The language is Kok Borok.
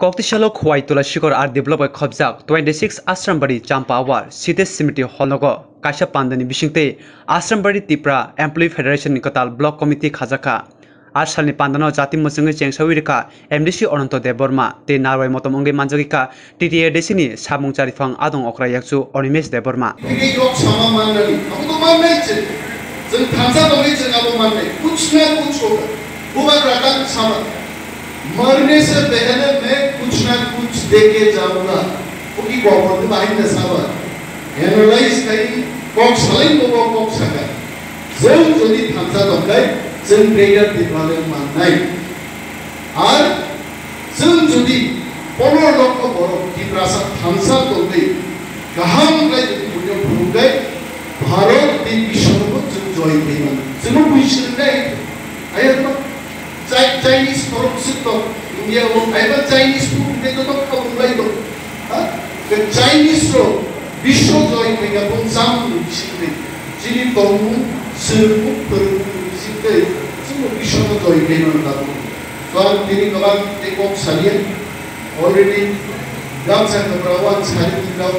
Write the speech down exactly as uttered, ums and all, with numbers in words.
Koktisalo Khowai Tulasikor R D block bai khobjak twenty six Ashrambari Champa Awar Sitesh Smriti Hall nogo kaisa pandani bisingtwi Ashrambari Tipra Employee Federation ni kwtal block committee khajakha. A salni pandano jati mwchwngwi chengsawi rwkha M D C Ananto Debbarma tei narwai motom wngwi manjagwi kha T T A D C ni samung chariphang adong okra yakchu Animesh Debbarma. Tini kok sama mannani, abo to mannai se. Chwng thansa tongwi chwng abo mannai. Kuch na kuch hoga. Bubagra tang sama. मरने से पहले मैं कुछ ना कुछ दे के जाऊंगा। Oki kokor ni bahai na saba. Analyze khai kok salai mo kok saka. Jeng jodi thansa tongkai, jeng greater Tipraland mannai. Ar jeng jodi pono lokho borok Tiprasa thansa tongwi kaham khai jodi punyo phurukkai, Bharat tei biswno jeng joy khai mano. Jeng bui sirnai. Ayatma Chi-, Chinese borok swk tong, India o, aiba Chinese food hwnkhe joto kha wng lai tong. Ha? Ke Chinese rok biswa joy khaikha bong chamung ni bisingtwi. Chini tongmung, swrwngmung, phwrwngmung ni bisingtwi chwngno biswno joy khaimano tabuk. To ang tini kwbang tei kok saliya. Already gamsa kwpra o ang sari twi kha.